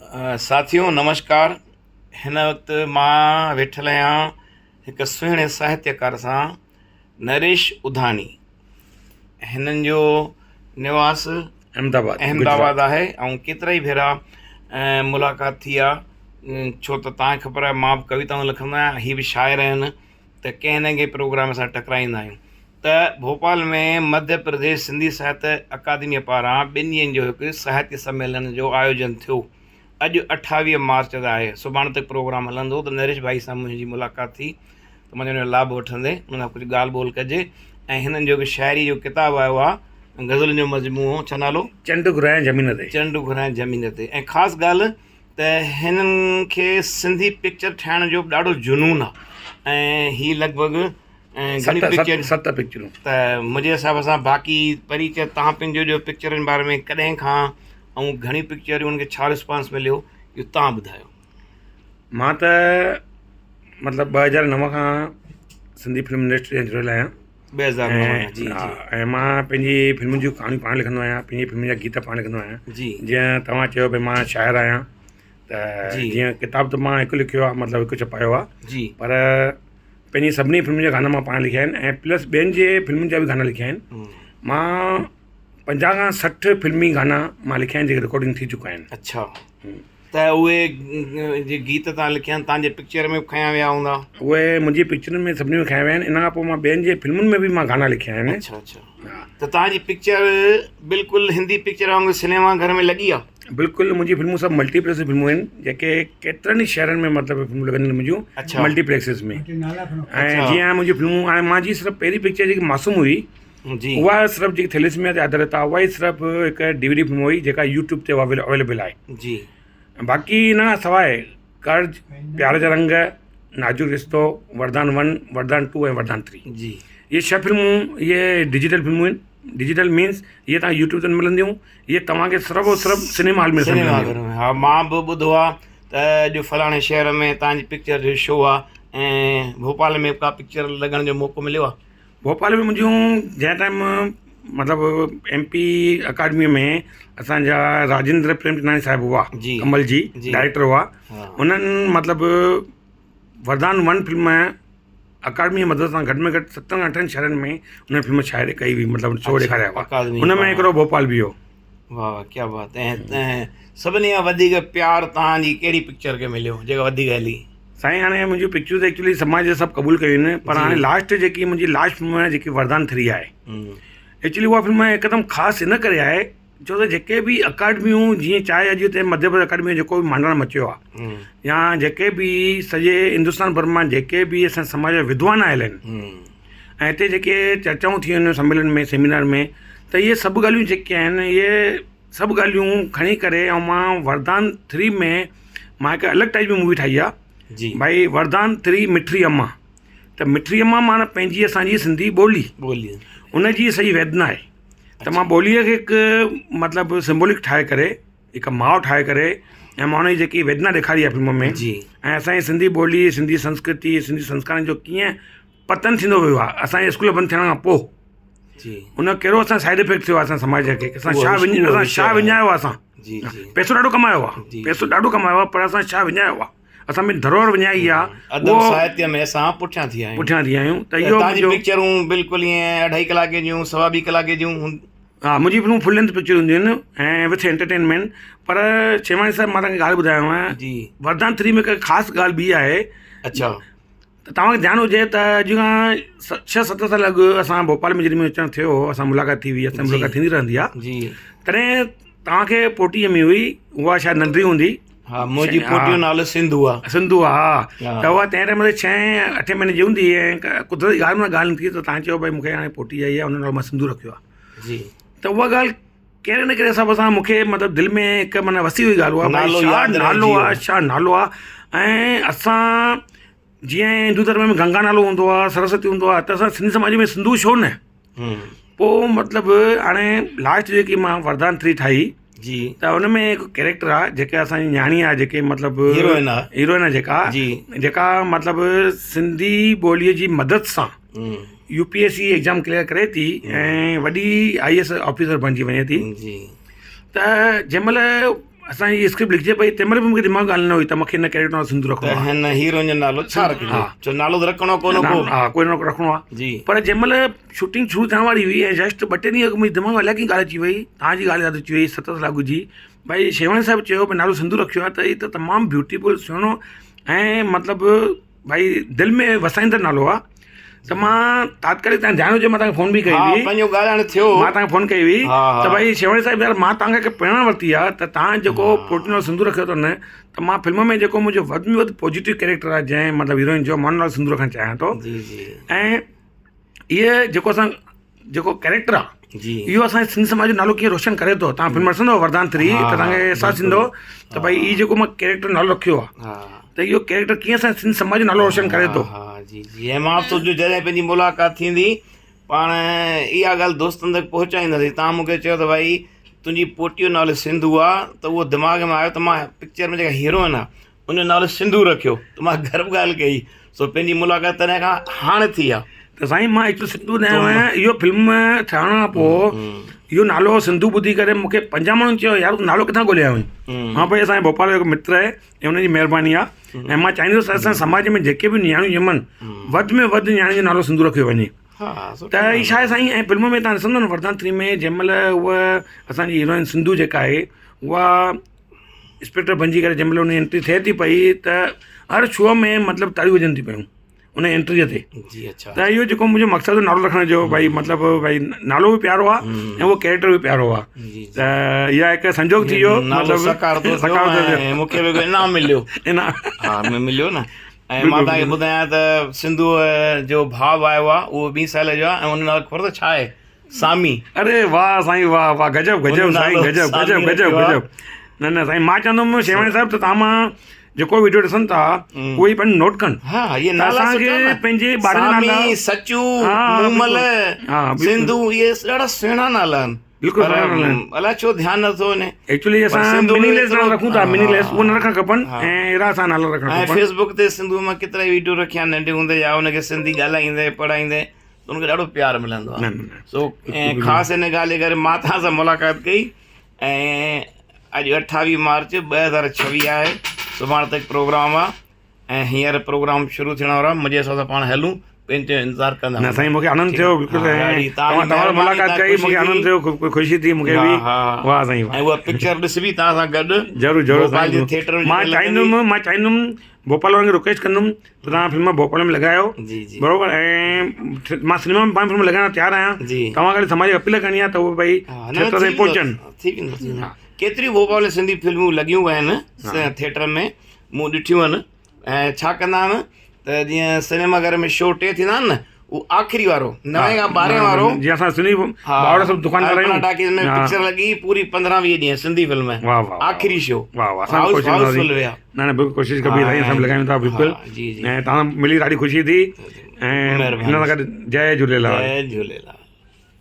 ساٿيو نمشڪار هن وقت مان ويٺل آهيان هڪ سهڻي ساهتيڪار سان نريش اڌاڻي هنن جو نواس احمد آباد احمد آباد آهي ۽ ڪيترا ئي ڀيرا ملاقات ٿي آهي ڇو ته توهان کي خبر آهي مان به ڪويتائون لکندو آهيان هي به شاعر آهن ته ڪنهن نه ڪنهن پروگرام سان ٽڪرائيندا آهيون ته ڀوپال ۾ مڌيه پرديش سنڌي ساهتيه اڪادميء پاران ٻن ڏينهن جو هڪ ساهتيه سميلن جو آيوجن ٿيو. اڄ 28 مارچ تي آهي. سڀاڻي تڪ پروگرام هلندو ته نريش ڀائي سان منهنجي ملاقات ٿي ته مان چيو ان جو لاڀ وٺندي ان سان ڪجهه ڳالهه ٻولهه ڪجي ۽ هنن جو هڪ شاعريء جو ڪتاب آيو آهي غزلن جو مجموعو ڇا نالو؟ چنڊ گهرايان زمين تي. چنڊ گهرايان زمين تي ۽ خاص ڳالهه ته هنن کي سنڌي پڪچر ٺاهڻ جو به ڏاڍو جنون آهي ۽ هي لڳ ڀڳ گهڻي پڪچر ست پڪچرون ته منهنجي حساب سان باقي پريچ تان پنهنجو جو پڪچرن باري ۾ ڪڏهن کان ۽ گهڻي پڪچرون ان کي ڇا رسپانس مليو اهو تان ٻڌايو. مان ته مطلب 2009 کان سنڌي فلم انڊسٽري سان جڙيل آهيان 2009 کان جي جي ۽ مان پنهنجي فلمن جون ڪهاڻيون پاڻ لکندو آهيان پنهنجي فلمن جا گيت پاڻ لکندو آهيان جي جيئن توهان چيو ڀئي مان شاعر آهيان ته جيئن ڪتاب ته مان هڪ لکيو آهي مطلب هڪ ڇپايو آهي جي پر پنهنجي سڀني فلمن جا گانا مان پاڻ لکيا آهن ۽ پلس ٻين جي فلمن جا به گانا لکيا آهن مان 50 کان 60 فلمي گانا مان لکيا آهن جيڪي رڪارڊنگ ٿي چڪا آهن. اڇا ته اهي جي گيت تان لکيا آهن تان جي پڪچر ۾ به کنيا ويا هوندا. اهي منهنجي پڪچرن ۾ سڀني ۾ کنيا ويا آهن ان کان پوء مان ٻين جي فلمن ۾ به مان گانا لکيا آهن. اڇا اڇا ته تان جي پڪچر بلڪل هندي پڪچر وانگر سئنيما گهر ۾ لڳي آ. بلڪل منهنجي فلمون سڀ ملٽي پليڪس فلمون آهن جيڪي ڪيترن ئي شهرن ۾ مطلب فلمون لڳنديون آهن منهنجون ملٽي پليڪسز ۾ ۽ جيئن منهنجي فلمون هاڻي منهنجي صرف پهرين پڪچر جيڪي معصوم هئي جي اها صرف جيڪي ٿيليسميا تي آڌارت آهي اها ئي صرف هڪ ڊي وي ڊي فلم هئي جيڪا يوٽيوب تي اويليبل آهي جي باقي ان کان سواء قرض پيار جا رنگ نازڪ رشتو وردان ون وردان ٽو ۽ وردان ٿري جي اهي ڇهه فلمون اهي ڊجيٽل فلمون آهن ڊجيٽل مينس اهي تان يوٽيوب تي نه ملنديون اهي توهان کي صرف او صرف سئنيما هال ۾ سئنيما گهر ۾ ها مان به ٻڌو آ ته اڄ فلاڻي شهر ۾ توهان جي پڪچر جو شو آ ۽ ڀوپال ۾ ڪا پڪچر لڳڻ جو موقعو مليو آ؟ ڀوپال ۾ منهنجون جنهن ٽائيم مطلب ايم پي اڪاڊمي ۾ اسان جا راجيندر پريمچنداڻي صاحب هئا جي ڪمل جي جي ڊائريڪٽر هئا ها انهن مطلب وردان ون فلم اڪادمي جي مدد سان گهٽ ۾ گهٽ ستن اٺن شهرن ۾ ان فلم شاعري ڪئي هئي مطلب شو ڏيکاريا هئا اڪادمي ان ۾ هڪڙو ڀوپال به هو. واھ واھ ڪيا بات ۽ سڀني کان وڌيڪ پيار توهان جي ڪهڙي پڪچر کي مليو جيڪا وڌيڪ هلي؟ سائين هاڻي منهنجون پڪچرون ته ايڪچولي سماج سڀ قبول ڪيون آهن پر هاڻي لاسٽ جيڪي منهنجي لاسٽ فلم آهي جيڪي وردان ٿري آهي ايڪچولي اها فلم هڪدم خاص ان ڪري آهي ڇو ته جيڪي به اڪادميون جيئن چاهي اڄ هتي مڌيه پرديش اڪادمي جو جيڪو به مانڊاڻ مچيو آهي يا جيڪي به سڄي هندستان ڀر مان جيڪي به اسان سماج جا ودوان آيل آهن ۽ هتي جيڪي چرچائون ٿيون آهن سميلن ۾ سيمينار ۾ ته اهي سڀ ڳالهيون جيڪي آهن اهي سڀ ڳالهيون کڻي ڪري ۽ مان وردان ٿري ۾ مان هڪ الڳ ٽائپ جي مووي ٺاهي آهي جي ڀائي وردان ٿري مٺڙي امان ته مٺڙي امان معنيٰ پنهنجي اسانجي سنڌي ٻولي ٻولي ان جي سڄي ويدنا آهي ته مان ٻوليء کي هڪ مطلب سمبولڪ ٺاهي ڪري هڪ ماء ٺاهي ڪري ۽ مان ان جي جيڪي ويدنا ڏيکاري آهي فلم ۾ جي ۽ اسان جي سنڌي ٻولي سنڌي سنسڪرتي سنڌي سنسڪارن جو ڪيئن پتن ٿيندو ويو آهي اسان جي اسڪول بند ٿيڻ کان پوء جي ان ڪهڙو اسان سائيڊ افيڪٽ ٿيو آهي اسان سماج کي اسان ڇا وڃ اسان ڇا وڃايو آهي اسان جي جي پئسو ڏاڍو ڪمايو آهي جي پئسو ڏاڍو ڪمايو آهي پر اسان ڇا وڃايو آهي اسان پنهنجي ڌروهر وڃائي آ ادب ساهتيه ۾ اسان پٺيان ٿي آيا آهيون پٺيان ٿي آيا آهيون ته اهو تان جي پڪچرون بلڪل ائين اڍائي ڪلاڪي جون سوا ٻي ڪلاڪي جون ها منهنجي فلمون فل لينٿ پڪچر هونديون آهن ۽ وٿ انٽرٽينمينٽ پر شيواڻي صاحب مان تنهنکي ڳالهه ٻڌايو جي وردان ٿري ۾ هڪ خاص ڳالهه ٻي آهي اڇا ته توهان کي ڌيان هجي ته اڄ کان ڇهه ست سال اڳ اسان ڀوپال ۾ جڏهن منهنجو اچڻ ٿيو هو اسان ملاقات ٿي هئي اسان جي ملاقات ٿيندي رهندي آهي جي تڏهن توهان کي پوٽي ڄمي هئي اها شايد ننڍڙي هوندي ها منهنجي پوٽي جو نالو سنڌو آهي سنڌو آهي ها ته اها تنهن ٽائيم تي ڇهين اٺين مهيني جي هوندي ۽ قدرتي ڳالهه مان ڳالهه نڪتي ته توهان چيو ڀئي مون کي هاڻي پوٽي ڄائي آهي ان جو نالو مان سنڌو رکيو آهي جي ته اها ڳالهه ڪهڙي نه ڪهڙي حساب سان مون کي مطلب دل ۾ هڪ معنيٰ وسي وئي ڳالهه اها نالو ڇا ياد نالو رهجي آهي ويو. ڇا نالو آهي ۽ اسان جيئن هندو ڌرم ۾ گنگا نالو هوندو آهي سرسوتي هوندو آهي ته اسان سنڌي سماج ۾ سنڌو ڇو نه پوءِ مطلب هاڻي لاسٽ جيڪي مان وردان ٿري ٺاهي جي ته ان ۾ هڪ ڪيريڪٽر آهي جيڪا اسان جي نياڻي آهي جيڪي مطلب هيروئن آهي هيروئن آهي جيڪا جي جيڪا مطلب سنڌي ٻوليءَ جي مدد سان U P S C exam clear ڪري ٿي ۽ وڏي I S officer بڻجي وڃي ٿي جي ته جنهن مهل اسان جي اسڪرپٽ لکجي پئي تنهن مهل به مونکي دماغ ڳالهه نه هئي ته مونکي هن ڪيريڪٽر نالو سنڌو رکڻو آهي ته هن هيروئن جو نالو ڇا رکجي ڇو نالو ته رکڻو ڪونه ڪو ها ڪوئي نه رکڻو آهي جي پر جنهن مهل شوٽنگ شروع ٿيڻ واري هئي ۽ جسٽ ٻه ٽي ڏينهن اڳ منهنجي دماغ ۾ الائي ڪيئن ڳالهه اچي وئي توهان جي ڳالهه ياد اچي وئي ستت لاڳو جي ڀائي شيواڻي صاحب چيو ڀائي نالو سنڌو رکيو آهي ته هي ته تمام بيوٽيفل سهڻو ۽ مطلب ڀائي دل ۾ وسائيندڙ نالو آهي ته مان تاتڪالڪ تان ڌيان هجي مان تان فون به ڪئي هئي پنهنجو ڳالهائڻ ٿيو مان تان فون ڪئي هئي ته ڀائي شيواڻي صاحب يار مان تان کي پريرڻا ورتي آهي ته تان جيڪو پوٽي نالو سنڌو رکيو اٿو نه ته مان فلم ۾ جيڪو منهنجو وڌ ۾ وڌ پازيٽو ڪيريڪٽر آهي جنهن مطلب هيروئن جو مان نالو سنڌو رکڻ چاهيان ٿو جي جي ۽ اهي جيڪو اسان جيڪو ڪيريڪٽر آهي جي اهو اسان جي سنڌ سماج جو نالو ڪيئن روشن ڪري ٿو تان فلم ڏسندو وردان ٿري ته تان کي احساس ٿيندو ته ڀائي هي جيڪو مان ڪيريڪٽر نالو رکيو آهي ته اهو ڪيريڪٽر ڪيئن اسان جي سنڌ سماج جو نالو روشن ڪري ٿو ها جي جي ۽ مان سوچيو جڏهن پنهنجي ملاقات ٿيندي پاڻ اها ڳالهه دوستن تڪ پهچائينداسين تان مونکي چيو ته ڀائي تنهنجي پوٽي جو نالو سنڌو آهي ته اهو دماغ ۾ آيو ته مان پڪچر ۾ جيڪا هيروئن آهي ان جو نالو سنڌو رکيو ته مان گرو ڳالهه ڪئي سو پنهنجي ملاقات تڏهن کان هاڻ ٿي آ. ته سائين مان هڪ سنڌو ڏيان آهيان اهو فلم ٺهڻ کان پوء اهو نالو سنڌو ٻڌي ڪري مون کي پنجاهه ماڻهن چيو يار تون نالو ڪٿان ڳولي آيو آهين مان ڀئي اسان جي ڀوپال جو هڪ متر آهي ۽ ان جي مهرباني آهي ۽ مان چاهيندس ته اسان سماج ۾ جيڪي به نياڻيون ڄمن وڌ ۾ وڌ نياڻين جو نالو سنڌو رکيو وڃي ته هي ڇا آهي سائين ۽ فلم ۾ تان ڏسندو نه وردان ٿري ۾ جنهن مهل هوء اسان جي هيروئن سنڌو جيڪا آهي اها انسپيڪٽر بنجي ڪري جنهن مهل ان جي انٽري ٿئي ٿي پئي ته هر شو ۾ مطلب تاڙيون وڄن ٿي پيون ان انٽري تي جي اڇا ته اهو جيڪو منهنجو مقصد هو نالو رکڻ جو ڀائي مطلب ڀائي نالو به پيارو آهي ۽ اهو ڪيريڪٽر به پيارو آهي جي ته اها هڪ سنجوگ ٿي ويو نالو ساڪار ٿو ساڪار ٿو ٿيو مون کي به انعام مليو انعام ها مليو نه ۽ مان توهان کي ٻڌايان ته سنڌوء جو ڀاء به آيو آهي اهو ٻي سال جو آهي ۽ ان نالو خبر اٿو ڇا آهي سامي. اري واه سائين واه واه غضب غضب سائين غضب غضب غضب غضب نه نه سائين مان چوندم شيواڻي صاحب ته توهان مان جيڪو ويڊيو ڏسن ٿا اهي پنهنجو نوٽ ڪن ها اهي نالا اسان کي پنهنجي ٻارن جا نالا سامي سچو مومل سنڌو اهي ڏاڍا سهڻا نالا آهن بلڪل سهڻا نالا آهن الاء ڇو ڌيان نٿو وڃي ايڪچولي اسان مني ليس نالا رکون ٿا مني ليس اهي نه رکڻ کپن ۽ اهڙا اسان نالا رکڻ کپن ۽ فيسبوڪ تي سنڌو مان ڪيترا ئي ويڊيو رکيا آهن ننڍي هوندي يا ان کي سنڌي ڳالهائيندي پڙهائيندي ته ان کي ڏاڍو پيار ملندو آهي سو خاص ان ڳالهه جي ڪري مان توهان سان ملاقات ڪئي ۽ اڄ 28 مارچ 2026 آهي سڀاڻي تڪ پروگرام آهي ۽ هينئر پروگرام شروع ٿيڻ وارو آهي منهنجي حساب سان پاڻ هلون پنهنجو انتظار ڪندا نه سائين مونکي آنند ٿيو بلڪل توهان توهان ملاقات ڪئي مونکي آنند ٿيو خوب خوشي ٿي مونکي به واه سائين ۽ اها پڪچر ڏسبي توهان سان گڏ ضرور ضرور ڀوپال جي ٿيٽر مان چاهيندم مان چاهيندم ڀوپال وارن کي رڪويسٽ ڪندم ته توهان فلم ڀوپال ۾ لڳايو جي جي بروبر ۽ مان سئنيما ۾ پنهنجي فلم لڳائڻ تيار آهيان جي توهان کي سماج کي اپيل ڪرڻي آهي ته اهي ڀئي ٿيٽر تائين پهچن ٿي ويندو ٿي ويندو ڪيتريون ڀوپال ۾ سنڌي فلمون لڳيون آهن ٿيٽر ۾ مون ڏٺيون آهن ۽ ڇا ڪندا آهن ته جيئن سئنيما گهر ۾ شو ٽي ٿيندا آهن نه اهو آخري وارو نوين کان ٻارهين وارو جي اسان سنڌي ڀائر سڀ دڪان ڪرايون ٽاڪيز ۾ پڪچر لڳي پوري 15 20 ڏينهن سنڌي فلم واه واه آخري شو واه واه اسان ڪوشش ڪنداسين نه نه بلڪل ڪوشش ڪبي سائين اسان لڳايون ٿا بلڪل جي جي ۽ توهان ملي ڏاڍي خوشي ٿي ۽ هن سان گڏ جئي جهوليلال جئي جهوليلال.